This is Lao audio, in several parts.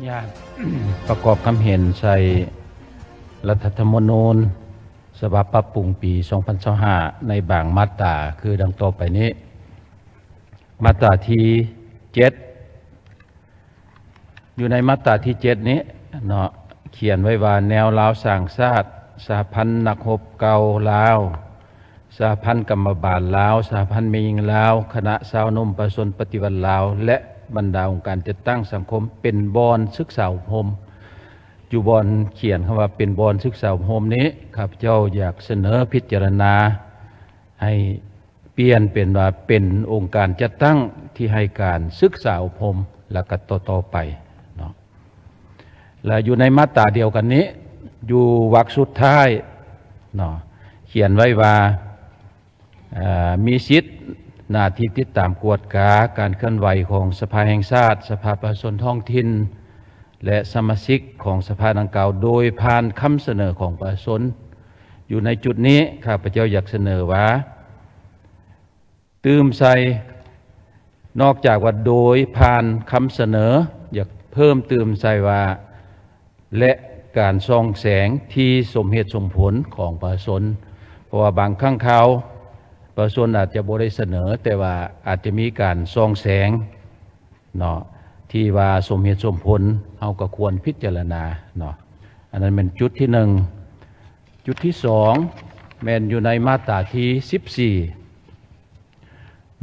ຍາດປະກອບຄຳເຫັນໃສ່ລັດຖະທຳມະນູນສະບັບປັບປຸງປີສອງພັນຊາວຫ້າ ໃນບາງມາດຕາ ຄືດັ່ງຕໍ່ໄປນີ້. ມາດຕາທີເຈັດ ຢູ່ໃນມາດຕາທີເຈັດນີ້ເນາະ ຂຽນໄວ້ວ່າ ແນວລາວສ້າງຊາດ, ສະຫະພັນນັກຮົບເກົ່າລາວ, ສະຫະພັນກຳມະບານລາວ, ສະຫະພັນແມ່ຍິງລາວ, ຄະນະຊາວໜຸ່ມປະຊາຊົນປະຕິວັດລາວ ແລະ ບັນດາອົງການຈັດຕັ້ງສັງຄົມ ເປັນບ່ອນສຶກສາອົບຮົມ. ຢູ່ບ່ອນຂຽນຄຳວ່າເປັນບ່ອນສຶກສາອົບຮົມນີ້ ຂ້າພະເຈົ້າຢາກສະເໜີພິຈາລະນາໃຫ້ປ່ຽນເປັນວ່າເປັນອົງການຈັດຕັ້ງທີ່ໃຫ້ການສຶກສາອົບຮົມ ແລ້ວກໍຕໍ່ໆໄປເນາະ. ແລະ ຢູ່ໃນມາດຕາດຽວກັນນີ້ ຢູ່ວັກສຸດທ້າຍເນາະ ຂຽນໄວ້ວ່າ ເອີ ມີສິດໜ້າທີ່ຕິດຕາມກວດກາການເຄື່ອນໄຫວຂອງສະພາແຫ່ງຊາດ, ສະພາປະຊາຊົນທ້ອງຖິ່ນ ແລະ ສະມາຊິກຂອງສະພາດັ່ງກ່າວ ໂດຍຜ່ານຄຳສະເໜີຂອງປະຊາຊົນ. ຢູ່ໃນຈຸດນີ້ ຂ້າພະເຈົ້າຢາກສະເໜີວ່າ ຕື່ມໃສ່ ນອກຈາກວ່າໂດຍຜ່ານຄຳສະເໜີ ຢາກເພີ່ມຕື່ມໃສ່ວ່າ ແລະ ການສ່ອງແສງທີ່ສົມເຫດສົມຜົນຂອງປະຊາຊົນ. ເພາະວ່າບາງຄັ້ງຄາວປະຊາຊົນອາດຈະບໍ່ໄດ້ສະເໜີ, ແຕ່ວ່າອາດຈະມີການສ່ອງແສງເນາະ ທີ່ວ່າສົມເຫດສົມຜົນ, ເຮົາກໍຄວນພິຈາລະນາເນາະ. ອັນນັ້ນແມ່ນຈຸດທີໜຶ່ງ. ຈຸດທີສອງ ແມ່ນຢູ່ໃນມາດຕາທີສິບສີ່.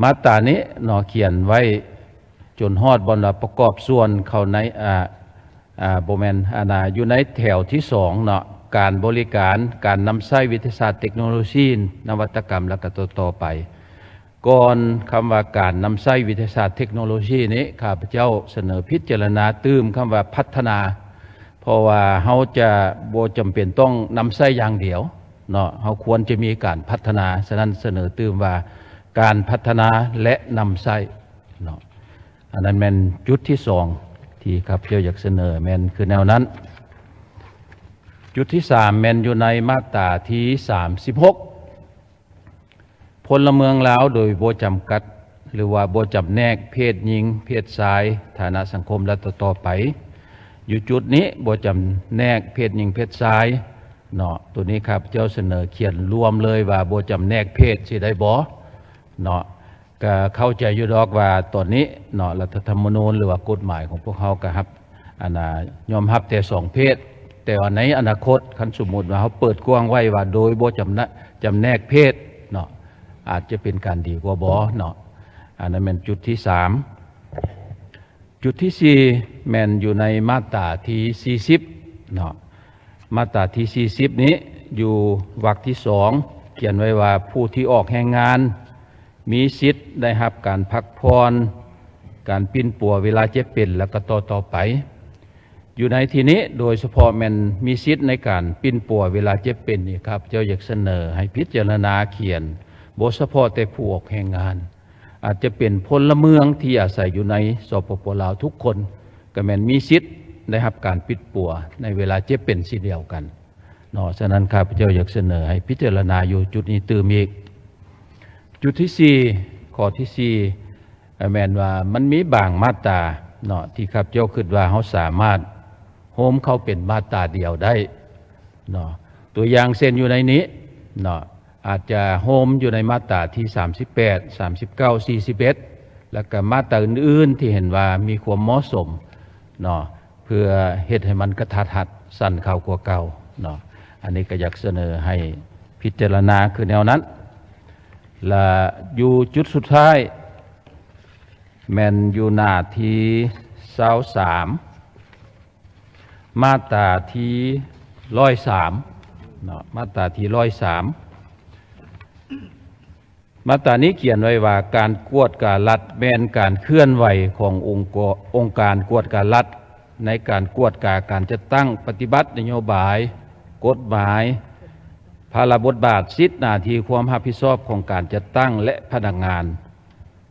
ມາດຕານີ້ເນາະ ຂຽນໄວ້ຈົນຮອດບ່ອນວ່າປະກອບສ່ວນເຂົ້າໃນ ອາ ອາ ບໍ່ແມ່ນ ອັນນ່າ ຢູ່ໃນແຖວທີສອງເນາະ ການບໍລິການ ການນຳໃຊ້ວິທະຍາສາດເຕັກໂນໂລຊີ ນະວັດຕະກຳ ແລ້ວກໍຕໍ່ໆໄປ. ກ່ອນຄຳວ່າການນຳໃຊ້ວິທະຍາສາດເຕັກໂນໂລຊີນີ້ ຂ້າພະເຈົ້າສະເໜີພິຈາລະນາຕື່ມຄຳວ່າພັດທະນາ ເພາະວ່າເຮົາຈະບໍ່ຈຳເປັນຕ້ອງນຳໃຊ້ຢ່າງດຽວເນາະ, ເຮົາຄວນຈະມີການພັດທະນາ. ສະນັ້ນສະເໜີຕື່ມວ່າການພັດທະນາ ແລະ ນຳໃຊ້ເນາະ. ອັນນັ້ນແມ່ນຈຸດທີສອງທີ່ຂ້າພະເຈົ້າຢາກສະເໜີ ແມ່ນຄືແນວນັ້ນ. ຈຸດທີສາມ ແມ່ນຢູ່ໃນມາດຕາທີສາມສິບຫົກ ພົນລະເມືອງລາວໂດຍບໍ່ຈຳກັດ ຫຼືວ່າບໍ່ຈຳແນກເພດຍິງເພດຊາຍ ຖານະສັງຄົມ ແລະ ຕໍ່ໆໄປ. ຢູ່ຈຸດນີ້ບໍ່ຈຳແນກເພດຍິງເພດຊາຍເນາະ, ໂຕນີ້ຂ້າພະເຈົ້າສະເໜີຂຽນລວມເລີຍວ່າບໍ່ຈຳແນກເພດ ຊິໄດ້ບໍ່ເນາະ? ກະເຂົ້າໃຈຢູ່ດອກວ່າຕອນນີ້ເນາະ ລັດຖະທຳມະນູນ ຫຼືວ່າກົດໝາຍຂອງພວກເຮົາກະຮັບ ອັນນ່າ ຍອມຮັບແຕ່ສອງເພດ, ແຕ່ວ່າໃນອະນາຄົດ ຄັນສົມມຸດວ່າເຮົາເປີດກວ້າງໄວ້ວ່າໂດຍບໍ່ຈຳນະ ຈຳແນກເພດເນາະ ອາດຈະເປັນການດີກວ່າບໍ່ເນາະ. ອັນນັ້ນແມ່ນຈຸດທີສາມ. ຈຸດທີສີ່ ແມ່ນຢູ່ໃນມາດຕາທີສີ່ສິບເນາະ. ມາດຕາທີສີ່ສິບນີ້ ຢູ່ວັກທີສອງ ຂຽນໄວ້ວ່າ ຜູ້ທີ່ອອກແຮງງານ ມີສິດໄດ້ຮັບການພັກຜ່ອນ, ການປິ່ນປົວເວລາເຈັບເປັນ ແລະ ກໍຕໍ່ໆໄປ. ຢູ່ໃນທີ່ນີ້ ໂດຍສະເພາະແມ່ນມີສິດໃນການປິ່ນປົວເວລາເຈັບເປັນນີ້ ຂ້າພະເຈົ້າຢາກສະເໜີໃຫ້ພິຈາລະນາຂຽນ ບໍ່ສະເພາະແຕ່ຜູ້ອອກແຮງງານ, ອາດຈະເປັນພົນລະເມືອງທີ່ອາໄສຢູ່ໃນ ສປປ ລາວ ທຸກຄົນ ກໍແມ່ນມີສິດໄດ້ຮັບການປິ່ນປົວໃນເວລາເຈັບເປັນເຊັ່ນດຽວກັນເນາະ. ສະນັ້ນ ຂ້າພະເຈົ້າຢາກສະເໜີໃຫ້ພິຈາລະນາຢູ່ຈຸດນີ້ຕື່ມອີກ. ຈຸດທີສີ່ ຂໍ້ທີສີ່ ແມ່ນວ່າມັນມີບາງມາດຕາເນາະ ທີ່ຂ້າພະເຈົ້າຄິດວ່າເຮົາສາມາດໂຮມເຂົ້າເປັນມາດຕາດຽວໄດ້ເນາະ. ຕົວຢ່າງເຊັ່ນຢູ່ໃນນີ້ເນາະ ອາດຈະໂຮມຢູ່ໃນມາດຕາທີສາມສິບແປດ, ສາມສິບເກົ້າ, ສີ່ສິບເອັດ ແລ້ວກໍມາດຕາອື່ນໆທີ່ເຫັນວ່າມີຄວາມເໝາະສົມເນາະ ເພື່ອເຮັດໃຫ້ມັນກະທັດຮັດ ສັ້ນເຂົ້າກວ່າເກົ່າເນາະ. ອັນນີ້ກໍຢາກສະເໜີໃຫ້ພິຈາລະນາຄືແນວນັ້ນ. ລະຢູ່ຈຸດສຸດທ້າຍ ແມ່ນຢູ່ໜ້າທີຊາວສາມ ມາດຕາທີຮ້ອຍສາມເນາະ, ມາດຕາທີຮ້ອຍສາມ. ມາດຕານີ້ຂຽນໄວ້ວ່າ ການກວດກາລັດແມ່ນການເຄື່ອນໄຫວຂອງອົງກອ ອົງການກວດກາລັດ ໃນການກວດກາການຈັດຕັ້ງປະຕິບັດນະໂຍບາຍ, ກົດໝາຍ, ພາລະບົດບາດ, ສິດ, ໜ້າທີ່, ຄວາມຮັບຜິດຊອບຂອງການຈັດຕັ້ງ ແລະ ພະນັກງານ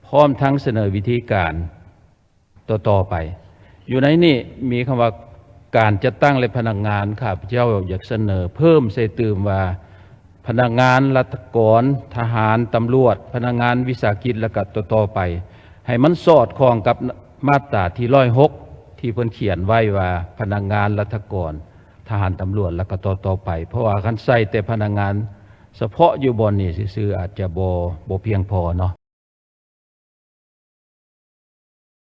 ພ້ອມທັງສະເໜີວິທີການ ຕໍ່ໆໄປ. ຢູ່ໃນນີ້ມີຄຳວ່າ ການຈັດຕັ້ງ ແລະ ພະນັກງານ, ຂ້າພະເຈົ້າຢາກສະເໜີເພີ່ມໃສ່ຕື່ມວ່າ ພະນັກງານລັດຖະກອນ, ທະຫານ, ຕຳຫຼວດ, ພະນັກງານວິສາຫະກິດ ແລະ ກະຕໍ່ໆໄປ ໃຫ້ມັນສອດຄ່ອງກັບມາດຕາທີຮ້ອຍຫົກ ທີ່ ທີ່ເພິ່ນຂຽນໄວ້ວ່າພະນັກງານລັດຖະກອນ, ທະຫານ, ຕຳຫຼວດ ແລ້ວກໍຕໍ່ໆໄປ, ເພາະວ່າຄັນໃສ່ແຕ່ພະນັກງານສະເພາະຢູ່ບ່ອນນີ້ຊື່ໆ ອາດຈະບໍ່ ບໍ່ພຽງພໍເນາະ.